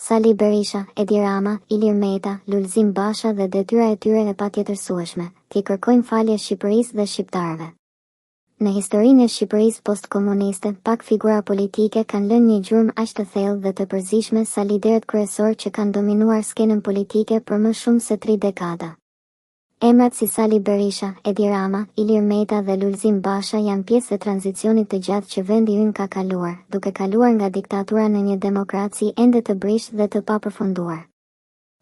Sali Berisha, Edi Rama, Ilir Meta, Lulzim Basha dhe detyra e tyre e patjetërsueshme, t'i kërkojnë falje Shqipërisë dhe shqiptarëve. Në historinë e Shqipërisë postkomuniste, pak figura politike kanë lënë një gjurmë aq të thellë dhe të përzishme sa liderët kryesorë që kanë dominuar skenën politike për më shumë se tri dekada. Emrat si Sali Berisha, Edi Rama, Ilir Meta dhe Lulzim Basha janë pjesë e tranzicionit të gjatë që vendi ynë ka kaluar, duke kaluar nga diktatura në një demokraci ende të brishtë dhe të papërfunduar.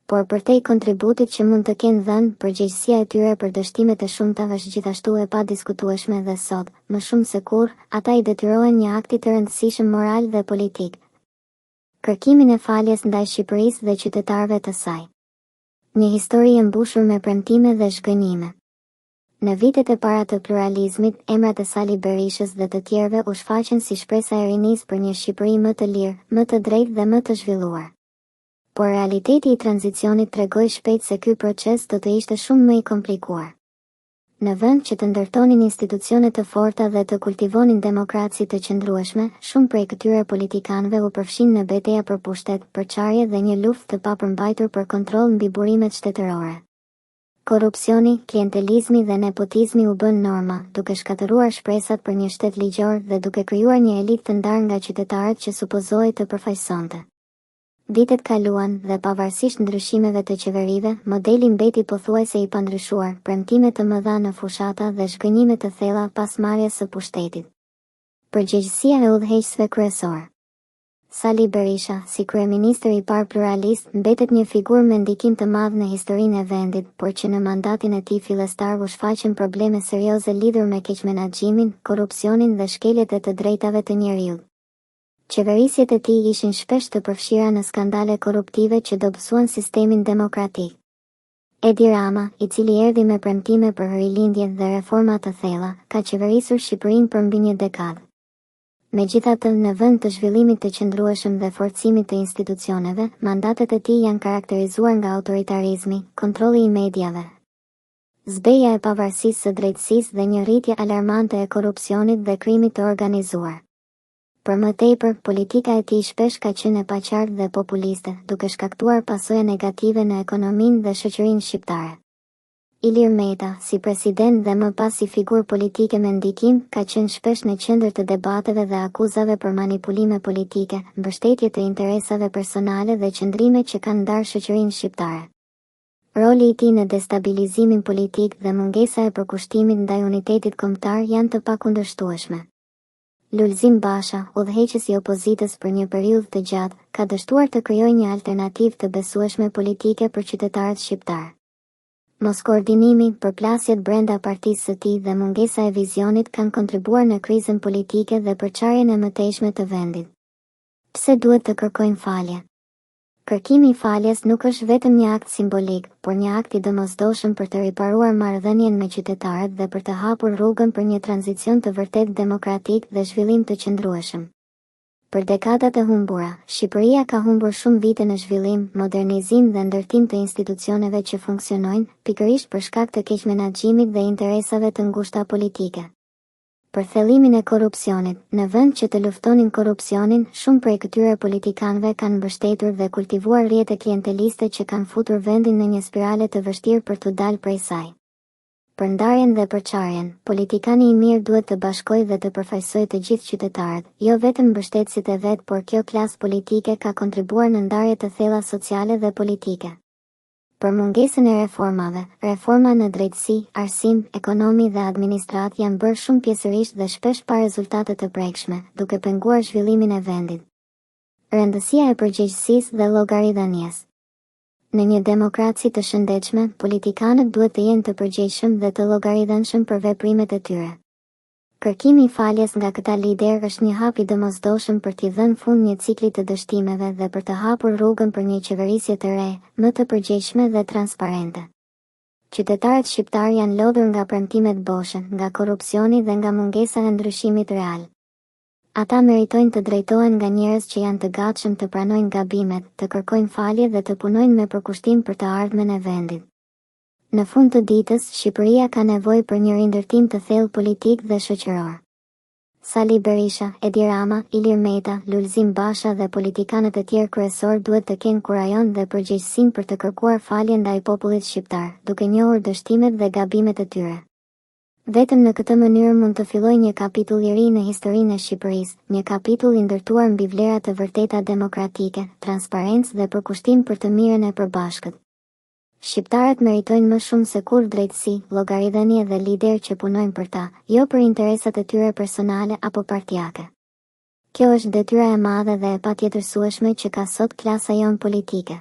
Por përtej kontributit që mund të kenë dhënë, përgjegjësia e tyre për dështimet e shumta është gjithashtu e padiskutueshme dhe sot, më shumë se kurrë, ata i detyrohen një akti të rëndësishëm moral dhe politik, kërkimin e faljes ndaj Shqipërisë dhe qytetarëve të saj. Një histori e mbushur me premtime dhe zhgënjime. Në vitet e para të pluralizmit, emrat e Sali Berishës dhe të tjerëve u shfaqën si shpresa e rinisë për një Shqipëri më të lirë, më të drejtë dhe më të zhvilluar. Por realiteti i tranzicionit tregoi shpejt se ky proces do të ishte shumë më i komplikuar. Në vend që të ndërtonin institucione të forta dhe të kultivonin demokraci të qëndrueshme, shumë prej këtyre politikanëve u përfshinë në beteja për pushtet, përçarje dhe një luftë të papërmbajtur për kontroll mbi burimet shtetërore. Korrupsioni, klientelizmi dhe nepotizmi u bënë norma, duke shkatërruar shpresat për një shtet ligjor dhe duke krijuar një elitë të ndarë nga qytetarët që supozohej të përfaqësonte. Vitet kaluan dhe pavarësisht ndryshimeve të qeverive, modeli mbeti pothuajse i pandryshuar, premtime të mëdha në fushata dhe zhgënjime të thella pas marrjes së pushtetit. Përgjegjësia e udhëheqësve kryesorë. Sali Berisha, si kryeministër i parë pluralist, mbetet një figurë me ndikim të madh në historinë e vendit, por që në mandatin e tij fillestar u shfaqën probleme serioze lidhur me keqmenaxhimin, korrupsionin dhe shkeljet e të drejtave të njeriut. Qeverisjet e tij ishin shpesh të përfshira në skandale korruptive që dobësuan sistemin demokratik. Edi Rama, i cili erdhi me premtime për rilindje dhe reforma të thella, ka qeverisur Shqipërinë për mbi një dekadë. Megjithatë, në vend të zhvillimit të qëndrueshëm dhe forcimit të institucioneve, mandatet e tij janë karakterizuar nga autoritarizmi, kontrolli i mediave, zbehja e pavarësisë së drejtësisë dhe një rritje alarmante e korrupsionit dhe krimit të organizuar. Për më tepër, politika e tij shpesh ka qenë e paqartë dhe populiste, duke shkaktuar pasoja negative në ekonominë dhe shoqërinë shqiptare. Ilir Meta, si president dhe më pas si figurë politike me ndikim, ka qenë shpesh në qendër të debateve dhe akuzave për manipulime politike, mbështetje të interesave personale dhe qëndrime që kanë ndarë shoqërinë shqiptare. Roli i tij në destabilizimin politik dhe mungesa e përkushtimit ndaj unitetit kombëtar janë të pakundërshtueshme. Lulzim Basha, udhëheqës i opozitës për një periudhë të gjatë, ka dështuar të krijojë një alternativë të besueshme politike për qytetarët shqiptarë. Moskoordinimi, përplasjet brenda partisë së tij dhe mungesa e vizionit kanë kontribuar në krizën politike dhe përçarjen e mëtejshme të vendit. Pse duhet të kërkojnë falje? Kërkimi i faljes nuk është vetëm një akt simbolik, por një akt i domosdoshëm për të riparuar marrëdhënien me qytetarët dhe për të hapur rrugën për një tranzicion të vërtetë demokratik dhe zhvillim të qëndrueshëm. Për dekadat e humbura, Shqipëria ka humbur shumë vite në zhvillim, modernizim dhe ndërtim të institucioneve që funksionojnë, pikërisht për shkak të keqmenaxhimit dhe interesave të ngushta politike. Për thellimin e korrupsionit, në vend që të luftonin korrupsionin, shumë prej këtyre politikanëve kanë mbështetur dhe kultivuar rrjete klienteliste që kanë futur vendin në një spirale të vështirë për t'u dalë prej saj. Për ndarjen dhe përçarjen, politikani i mirë duhet të bashkojë dhe të përfaqësojë të gjithë qytetarët, jo vetëm mbështetësit e vet por kjo klasë politike ka kontribuar në ndarje të thella sociale dhe politike. Për mungesën e reformave, reforma në drejtësi, arsim, ekonomi dhe administratë janë bërë shumë pjesërisht dhe shpesh pa rezultate të prekshme, duke penguar zhvillimin e vendit. Rëndësia e përgjegjësisë dhe llogaridhënies. Në një demokraci të shëndetshme, politikanët duhet të jenë të përgjegjshëm dhe të llogaridhënshëm për veprimet e tyre. Kërkimi i faljes nga këta liderë është një hap i domosdoshëm për t'i dhënë fund një cikli të dështimeve dhe për të hapur rrugën për një qeverisje të re, më të përgjegjshme dhe transparente. Qytetarët shqiptarë janë lodhur nga premtimet boshe, nga korrupsioni dhe nga mungesa e ndryshimit real. Ata meritojnë të drejtohen nga njerëz që janë të gatshëm të pranojnë gabimet, të kërkojnë falje dhe të punojnë me përkushtim për të ardhmen e vendit. Në fund të ditës, Shqipëria ka nevojë për një rindërtim të thellë politik dhe shoqëror. Sali Berisha, Edi Rama, Ilir Meta, Lulzim Basha dhe politikanët e tjerë kryesorë duhet të kenë kurajon dhe përgjegjësinë për të kërkuar falje ndaj popullit shqiptar, duke njohur dështimet dhe gabimet e tyre. Vetëm në këtë mënyrë mund të fillojë një kapitull i ri në historinë e Shqipërisë, një kapitull i ndërtuar mbi vlera të vërteta demokratike, transparencë dhe përkushtim për të mirën e përbashkët. Shqiptarët meritojnë më shumë se kurrë drejtësi, llogaridhënie dhe liderë që punojnë për ta, jo për interesat e tyre personale apo partiake. Kjo është detyra e madhe dhe e patjetërsueshme që ka sot klasa jonë politike.